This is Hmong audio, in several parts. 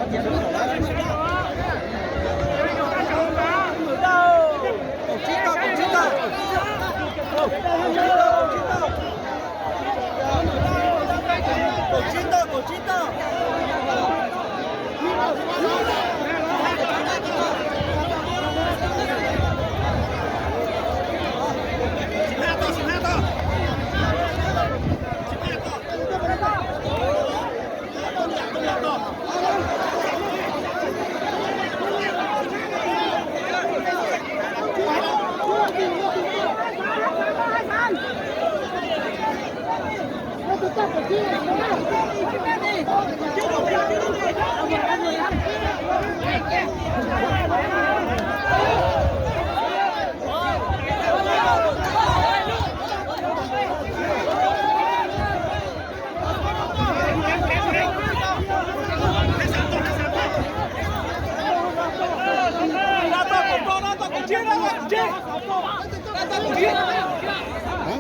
Heev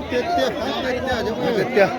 tiag tiag, heev tiag tiag, heev tiag tiag.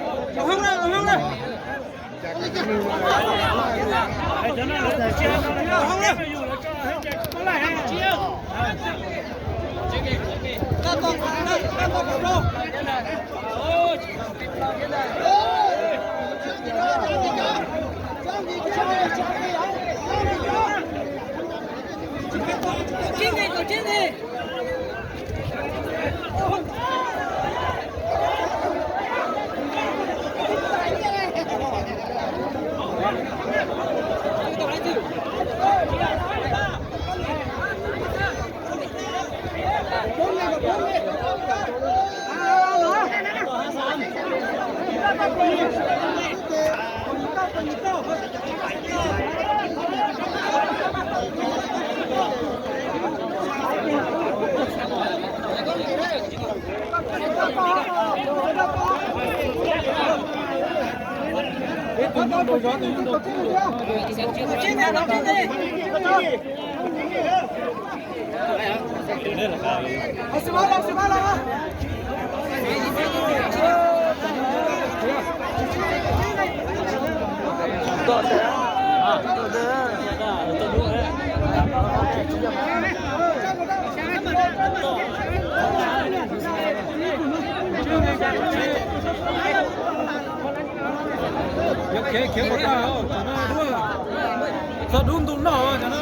Txog dub ntu noj. Dub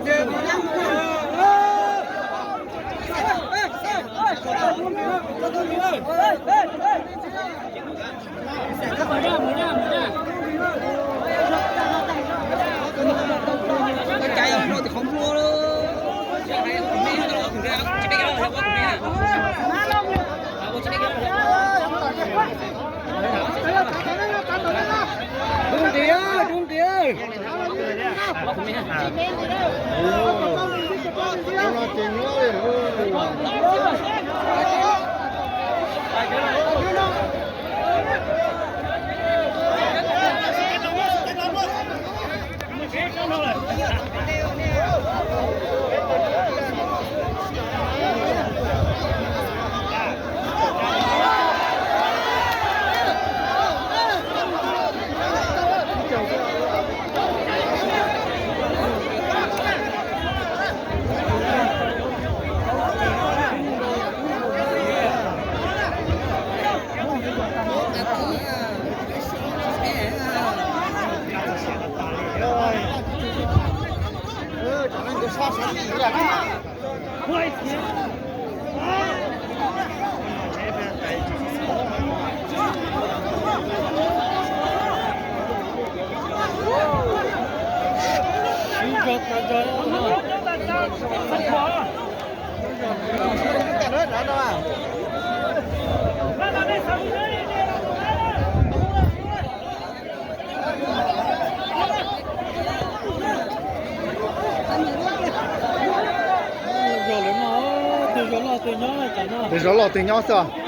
nti, dub nti. Zos lawv no, tus zos loj tus nyob, tus zos loj tus nyob xwb os.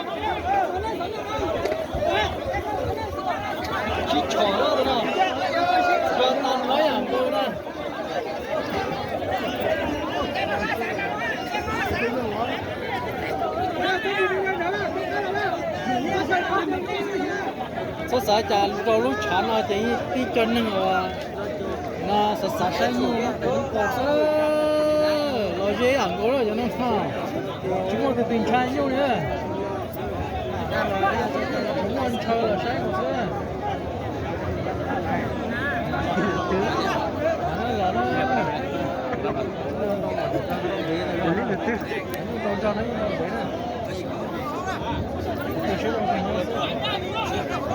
Xav cas rau lub tshav no ces tib co neeg uas no xav xav saib nyuj no tus lub ko xwb, los ze lam nkaus lawm cov no, tsis muaj tus twg ntshaw nyuj li. Tsis muaj ntshaw los saib nkaus xwb. Los na, tau ntshaw no ntev na. Saib zoo kawg nkaus xwb.